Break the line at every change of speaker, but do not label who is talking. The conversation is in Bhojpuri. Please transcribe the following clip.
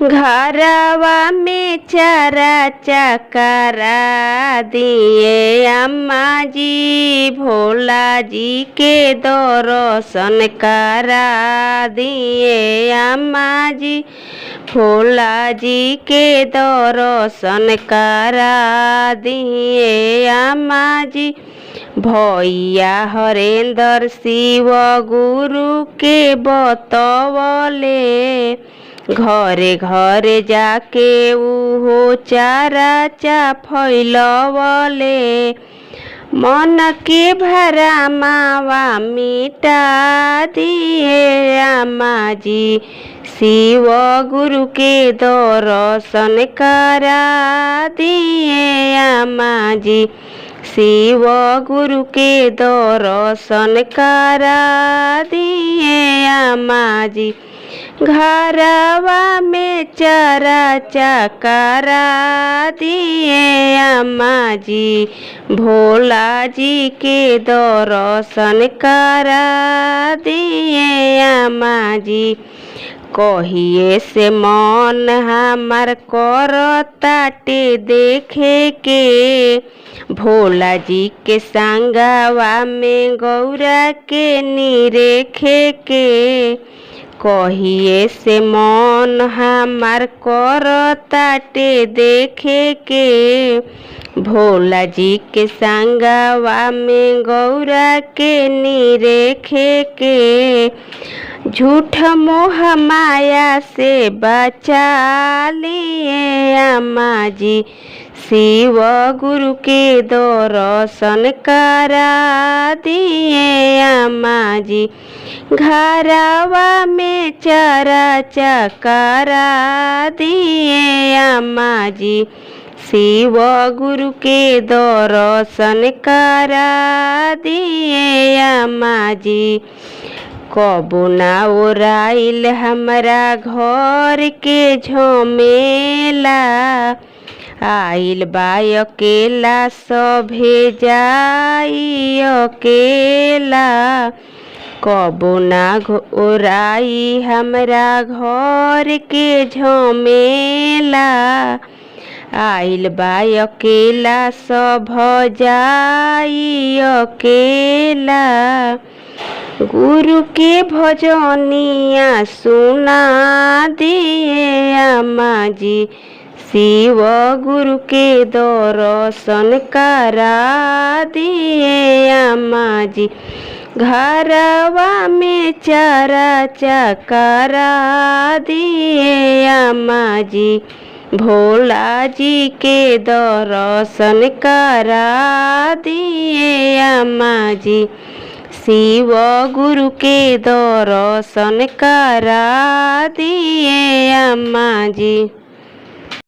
घरवा में चारा चकरा दिए अम्मा जी, भोला जी के दर्शन करा दिए अम्मा जी, भोला जी के दर्शन करा दिए अम्मा जी। भैया हरेंद्र शिव गुरु के बतवले, घरे घरे जाके उहो चारा चा फैलवले। मन के भरा मावा मिटा दिए अम्मा जी, शिव गुरु के दर्शन करा दिए अम्मा जी, शिव गुरु के दर्शन करा दिए अम्मा जी। घरवा में चारा चकरा दिए अम्मा जी, भोला जी के दर्शन करा दिए अम्मा जी। कहिए से मन हमार करताटे देखे के, भोला जी के संगवा में गौरा के निरेखे के। कहिए से मन हमार करताटे देखे के, भोला जी के संगवा में गौरा के निरेखे के। झूठ मोह माया से बचा लिए अम्मा जी, शिव गुरु के दर्शन करा दिए अम्मा जी। घरवा में चारा चकरा दिए अम्मा जी, शिव गुरु के दर्शन करा दिए अम्मा जी। कबो ना ओराइल हमरा घर के झमेला, आइल बा अकेला सभे जाई अकेला। कबो ना ओराई हमरा घर के झमेला, आइल बा अकेला सभ जाई अकेला। गुरु के भजनिया सुना दिए अम्मा जी, शिव गुरु के दर्शन करा दिए अम्मा जी। घरवा में चारा चकरा दिए अम्मा जी, भोला जी के दर्शन करा दिए अम्मा जी, शिव गुरु के दर्शन करा दिए अम्मा जी।